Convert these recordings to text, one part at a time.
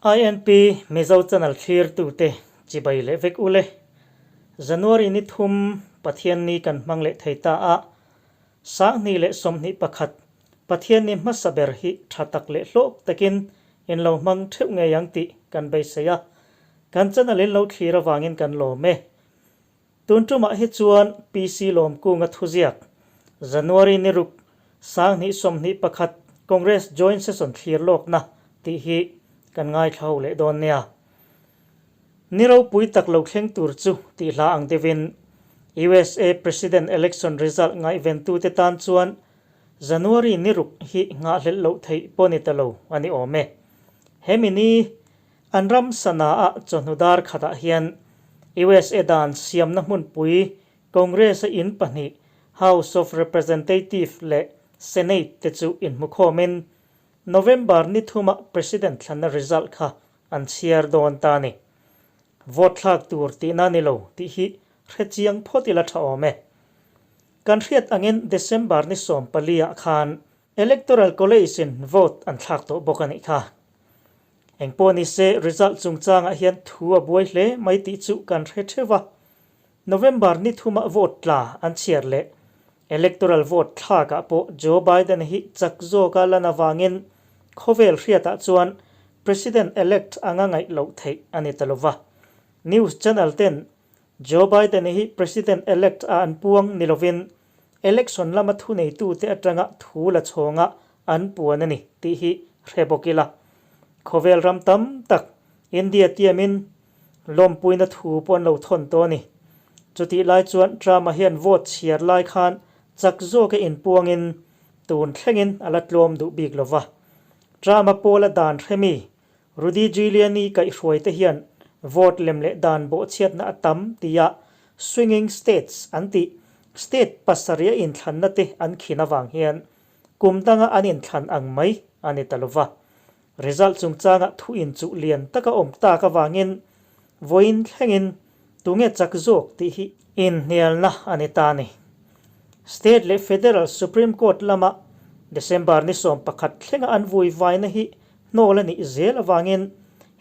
INP Mizo channel thlirtute chibai leh vek ule. January ni thum Pathianni kan hmang leh thei ta a, 2021 Pathianni hmasa ber hi tha tak leh hlawk takin in lo hmang theuh ngei ang tih kan beisei a, kan channel in lo thlir avangin kan lawm e. Tun tumah hi chuan PC Lawmkunga thuziak, January ni ruk, 2021 Congress Joint Session thlir lawkna tih hi kan ngaithla ho leh dawn nia. Ni ropui tak lo thleng tur chu tih hla ang deuhin USA President Election result ngaihventute tan chuan January ni ruk hi nghahhlelh loh theih pawh ni ta lo a ni awm e. Hemi ni An ram sana-ah chawhnu dar khatah hian USA dan siamna hmunpui Congress-a in pahnih House of Representative leh Senate te chu inhmukhawmin November ni thuma President thlanna result kha an chhiar dawn ta a ni. Vote thlak tur tihna ni lo tih hi hrechiang phawt ila tha awm e. Kan hriat angin December ni 14 ah khan Electoral College-in vote an thlak tawh bawk a nih kha. Engpawh ni se result chungchangah hian thu a buai hle mai tih chu kan hre theuh a. November ni thumah vote tla an chhiar leh electoral vote thlakah pawh Joe Biden hi chak zawka lan avangin khawvel hriatah chuan President elect anga ngaih loh theih a ni ta lova. News channel ten Joe Biden hi President elect a an puang ni lovin Election lama thuneitute atanga thu la chhawnga an puan a ni tih hi hre bawk ila. Khawvel ram tam tak India tiamin lawmpuina thu pawh an lo thawn tawh a ni. Chutih lai chuan Trump-a hian vote chhiar lai khan chak zawka inpuangin tun thlengin a la tlawm duh bik lova. Trump-a pawla dan hremi Rudy Giuliani kaihhruaite hian vote lem leh dan bawhchhiatna a tam tia swinging states an tih state pasarih a inthlanna te an khin avang hian kum danga an inthlan ang mai a ni ta lova. Result chungchanga thu inchuh lian taka awm tak avangin vawiin thlengin tunge chak zawk tih hi inhnialna a ni ta a ni. State leh Federal Supreme Court lama December ni 11 thlenga an vui vaina hi Hnawl a nih zel avangin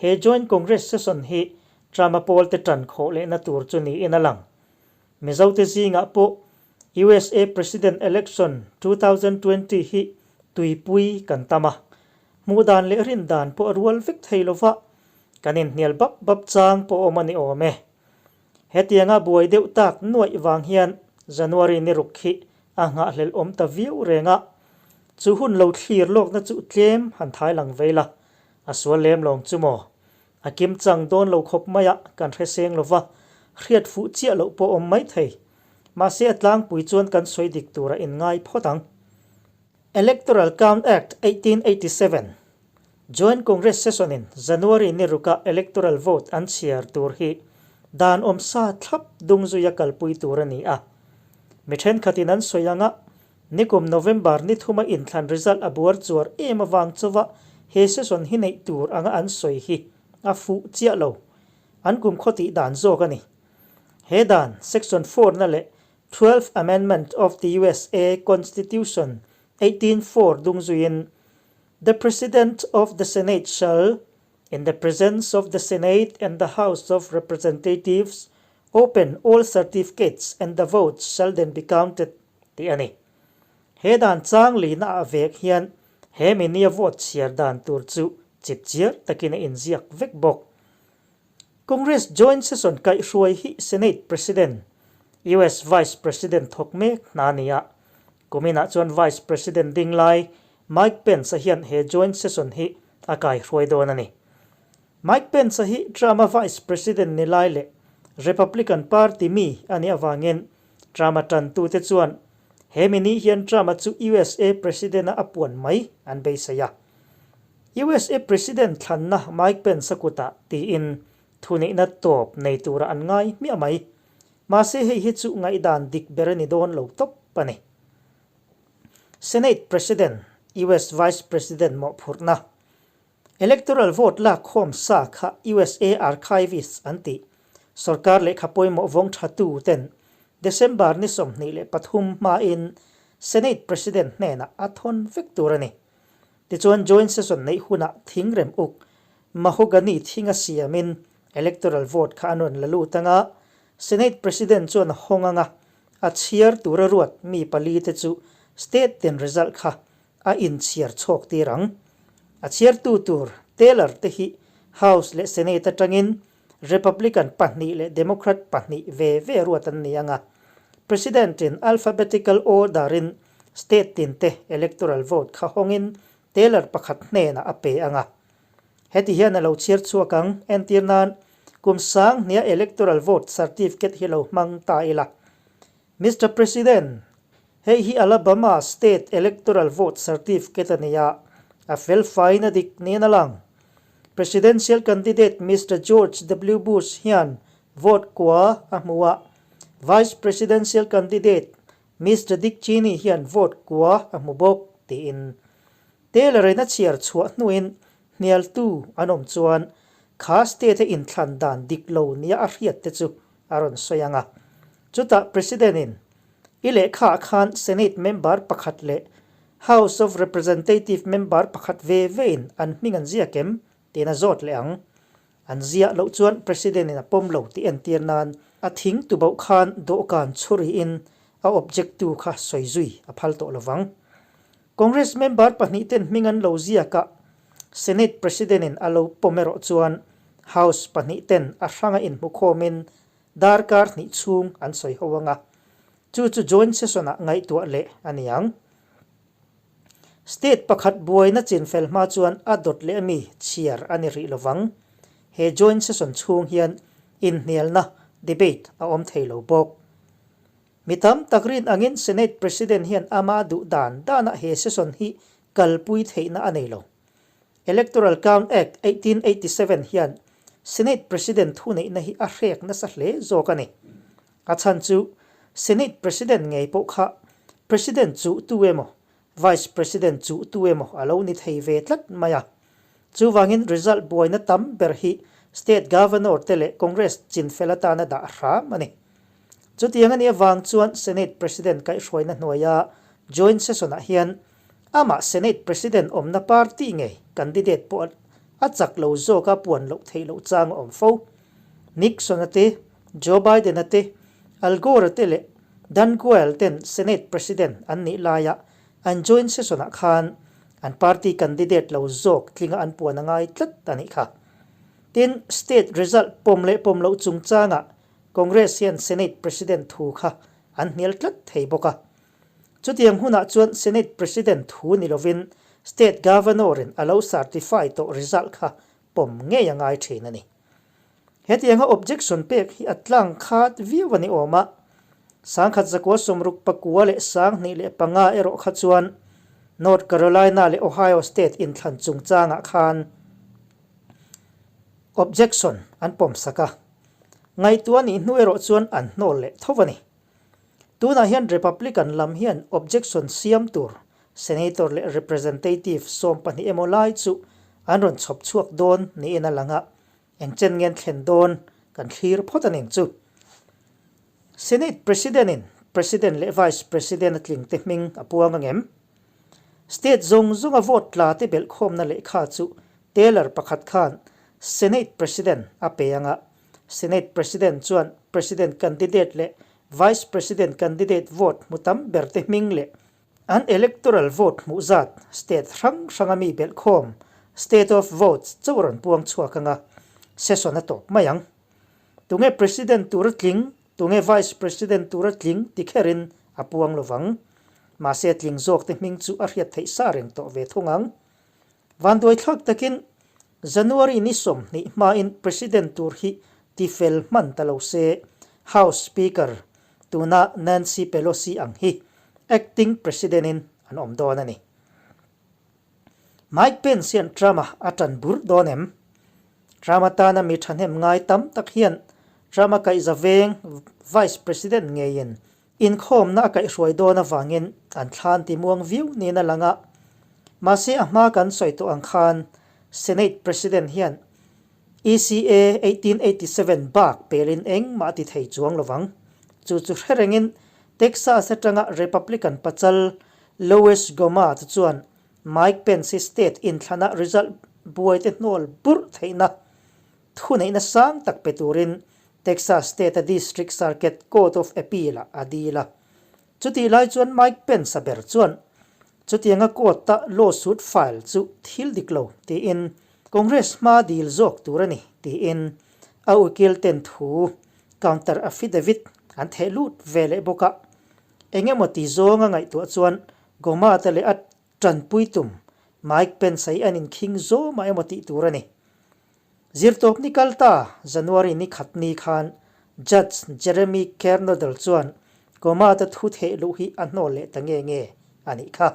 he Joint Congress Session hi Trump-a pawlte tan khawh lehna tur chu niin a lang. Mizote zingah pawh USA President Election 2020 hi tuipui kan tam a, hmuh dan leh rin dan pawh a rual vek thei lova, kan inhnial bap bap chang pawh awm a ni awm e. Hetianga buai deuh tak nuaih vang hian January ni ruk hi a nghahhlelh awm ta viau reng a, chu hun lo thlir lawkna chu tlem han thai lang vei la, a sual lem lawng chu maw? A kim chang dawn lo khawp mai a, kan hre seng lova, hriat fuh chiah loh pawh awm mai thei. Mahse a tlangpui chuan kan sawi dik tura inngai phawt ang. Electoral Count Act 1887, Joint Congress Session in January ni ruka electoral vote an chhiar tur hi dan awmsa thlap dung zuia kalpui tur a ni a. Mi thenkhatin an sawi anga nikum November ni thuma inthlan result a buar chuar em avang chauva he session hi neih tur anga an sawi hi a fuh chiah lo. An kumkhaw tih dan zawk a ni. He dan Section 4 na leh Twelfth Amendment of the USA Constitution, 1804 dungzuiin, The President of the Senate shall, in the presence of the Senate and the House of Representatives, open all certificates and the votes shall then be counted, tih a ni. He dan chang lina ah vek hian he minia vote chhiar dan tur chu chipchiar takin a inziak vek bawk. Congress Joint Session kaihhruai hi Senate President, US Vice President thawk mek hna a ni a. Kuminah chuan Vice President ding lai Mike Pence-a hian he Joint Session hi a kaihhruai dawn a ni. Mike Pence-a hi Trump-a Vice President ni lai leh Republican Party mi a nih avangin Trump-a tantute chuan he mi ni hian Trump-a chu USA President-a a puan mai an beisei a. USA President thlanna Mike Pence-a kutah tiin thuneihna tawp nei tura an ngai hmiah mai. Mahse hei hi chu ngaihdan dik ber a ni dawn lo tawp a ni. Senate President, US Vice President mawhphurhna, Electoral vote lak khawm sa kha USA Archivists an tih, sorkar lehkha pawimawh vawng tha tu ten December ni 23 hmain Senate President hnenah a thawn vek tur a ni. Tichuan Joint Session neih hunah thingrem uk mahogany thinga siamin electoral vote kha an rawn la lut ang a, Senate President chuan a hawng ang a, a chhiar tura ruat mi palite chu state tin result kha a inchhiar chhawk tir ang. A chhiartu tur Taylor te hi House leh Senate atangin Republican pahnih leh Democrat pahnih ve ve ruat an ni ang a, President-in alphabetical order-in state tinte electoral vote kha hawngin Taylor pakhat hnenah a pe ang a. Heti hian a lo chhiar chhuak ang, entir nan, kum sang hnia electoral vote certificate hi lo hmang ta ila. Mister President, hei hi Alabama state electoral vote certificate a ni a, a fel faiin a dik niin a lang. Presidential candidate Mister George W. Bush hian vote kua a hmu a, Vice Presidential candidate Mister Dick Cheney hian vote kua a hmu bawk, tiin Taylor-in a chhiar chhuah hnuin hnialtu an awm chuan kha state-a inthlan dan dik lo nia a hriat te chu a rawn sawi ang a. Chutah President-in i lehkhaah khan Senate member pakhat leh House of Representative member pakhat ve vein an hming an ziak em? tiin a zawt leh ang. An ziah loh chuan President-in a pawm lo tih entir nan a thing tuboh khan dawhkan chhuriin a object-tu kha sawi zui a phal tawh lovang. Congress member pahnih ten hming an lo ziak a, Senate President-in a lo pawm erawh chuan House pahnih ten a hranga inhmukhawmin darkar hnih chhung an sawi ho ang a, chu chu joint session-ah ngaihtuah leh a ni ang. State pakhat buaina chinfel hma chuan a dawt leh ami chhiar a ni rih lovang. He joint session chhung hian inhnialna, debate, a awm thei lo bawk. Mi tam tak rin angin Senate President hian ama duh dan danah he session hi kalpui theihna a nei lo. Electoral Count Act 1887 hian Senate President thuneihna hi a hrek nasa hle zawk a ni. A chhan chu Senate President ngei pawh kha President chuh tu emaw Vice President chuh tu emaw a lo ni thei ve tlat mai a. Chuvangin result buaina tam ber hi State Governor te leh Congress chinfel atana dah hram a ni. Chutiang a nih avang chuan Senate President kaihhruaina hnuaia Joint Session-ah hian amah Senate President awmna party ngei candidate pawh a chak lo zawka puan loh theih loh chang a awm fo. Nixon-a te, Joe Biden-a te, Al Gore-a te leh Dan Quayle ten Senate President an nih laia an Joint Session-ah khan an party candidate lo zawk tlinga an puan a ngai tlat a nih kha. Tin, state result pawm leh pawm loh chungchangah Congress hian Senate President thu kha an hnial tlat thei bawk a. Chutiang hunah chuan Senate President thu ni lovin State Governor-in a lo certify tawh result kha pawm ngei a ngai thin a ni. Hetianga objection pek hi a tlang khat viau a ni awm a, 10,000 zakua 60 pakua leh 2005 erawh kha chuan North Carolina leh Ohio State inthlan chungchangah khan objection an pawmsak a. Ngaihtuah nih hnu erawh chuan an hnawl leh tho a ni. Tunah hian Republican lam hian objection siam tur Senator leh Representative 12 emaw lai chu an rawn chhawp chhuak dawn niin a lang a, eng chen ngen thlen dawn kan thlir phawt a ning chu. Senate President-in President leh Vice President a tling te hming a puang angem? State zawng zawnga vote tla te belhkhawmna lehkha chu Taylor pakhat khan Senate President a pe ang a, Senate President chuan President candidate leh Vice President candidate vote hmu tam ber te hming leh an electoral vote hmuh zat state hrang hranga mi belhkhawm, state of votes, chauh rawn puang chhuak ang a, session a tawp mai ang. Tunge President tura tling, tunge Vice President tura tling ti kherin a puang lovang. Mahse tling zawk te hming chu a hriat theih sa reng tawh ve thung ang. Vanduaithlak takin January ni 20 hmain President tur hi tifel hman ta lo se, House Speaker tuna Nancy Pelosi ang hi acting President-in an awm dawn a ni. Mike Pence hian Trump-a a tan bur dawn em? Trump atana mi thahnem ngai tam tak hian Trump-a kaihza veng Vice President ngeiin Inkhawmna a kaihhruai dawn avangin an thlan ti muang viau niin a lang a. Mahse a hma kan sawi tawh ang khan Senate President hian ECA 1887 bak pelin engmah a ti thei chuang lovang. Chu chu hre rengin Texas atanga Republican pachal Louis Gohmert chuan Mike Pence hi state inthlana result buaite hnawl burh theihna thuneihna sang tak pe turin Texas State-a District Circuit Court of Appeal-ah a dil a. Chutih lai chuan Mike Pence-a ber chuan chutianga court-a lawsuit file chu thil dik lo tiin Congress hma dil zawk tur a ni tiin a ukil ten thu counter affidavit an theh lut ve leh bawk a. Eng emaw ti zawnga ngaihtuah chuan Gomata leh a tanpui tum Mike Pence-a hi an inkhing zawmah emaw tih tur a ni. Zirtawp ni kal ta January ni khat ni khan Judge Jeremy Kernodle chuan Gomata thu theh luh hi a hnawl leh ta nge nge a nih kha.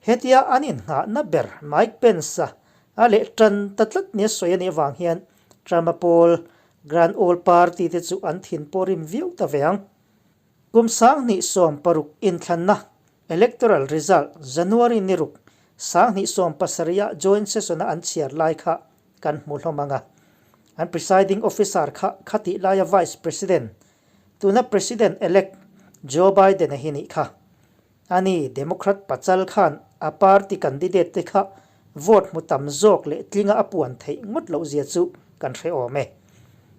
Hetia an inngahna ber Mike Pence-a a leh tan ta tlat nia sawi a nih avang hian Trump-a pawl Grand Old Party te chu an thin pawh rim viau ta ve ang. Kum 2016 inthlanna Electoral result January ni ruk 2017 ah joint session a an chhiar lai kha kan hmu hlawm ang a. An presiding officer kha khatih laia vice president, tuna president elect Joe Biden a hi nih kha. Ani Democrat pachal khan a party candidate te kha vote hmu tam zawk leh tlinga a puan theih ngawt loh zia chu kan hre awm e.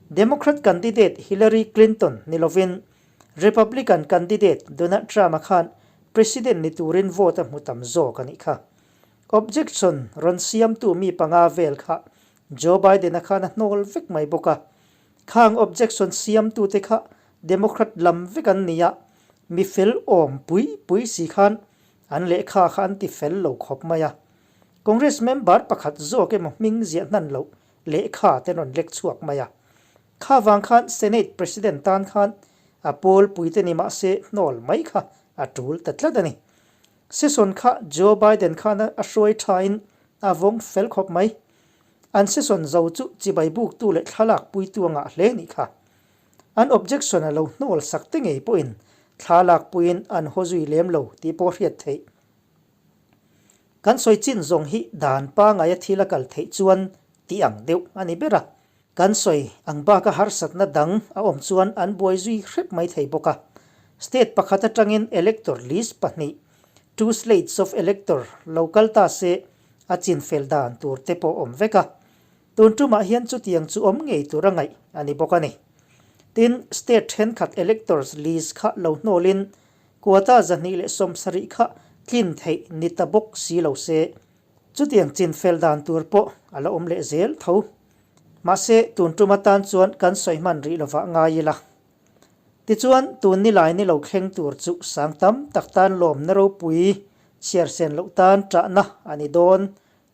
Democrat candidate Hillary Clinton ni lovin Republican candidate Donald Trump-a khan President ni turin vote a hmu tam zawk a nih kha. Objection rawn siamtu mi panga vel kha Joe Biden-a khan a hnawl vek mai bawk a. Khang objection siamtute kha Democrat lam vek an ni a, mi fel awm pui pui si khan an lehkha kha an ti fel lo khawp mai a. Congress member pakhat zawk emaw hming ziah hnan loh lehkha te rawn lek chhuak mai a. Kha vang khan Senate President tan khan a pawl puite ni mah se hnawl mai kha a tul ta tlat a ni. Session kha Joe Biden khan a hruai thain a vawng fel khawp mai. An session zo chu chibai buktu leh thlalak puitu a ngah hle nih kha. An objection a lo hnawl sak te ngei pawhin thlalak puiin an haw zui lem lo tih pawh hriat theih. Kan sawi chin zawng hi dan pangaia thil a kal theih chuan tih ang deuh a ni ber a. Kan sawi ang baka harsatna dang a awm chuan an buai zui hrep mai thei bawk a. State pakhat atangin elector list pahnih, two slates of elector, lo kal ta se a chinfel dan tur te pawh awm vek a. Tun tumah hian chutiang chu awm ngei tur a ngaih a ni bawk a ni. Tin, state thenkhat electors list kha lo hnawlin quota 270 kha tlin theih ni ta bawk si lo se Chutiang chinfel dan tur pawh a la awm leh zel tho. Mahse, tun tum atan chuan kan sawi hman rih lovah ngai ila. Tichuan, tun nilai ni lo thleng tur chu sang tam tak tan lawmna ropui chhiar sen loh tan ṭahna a ni dawn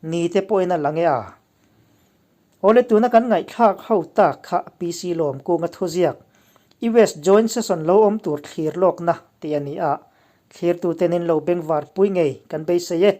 ni te pawhin a lang e a. Awle tuna kan ngaihthlak ho tak kha PC Lawmkunga thuziak US Joint Session lo awm tur thlir lawkna tih a ni a, thlirtuten in lo bengvar pui ngei kan beisei e.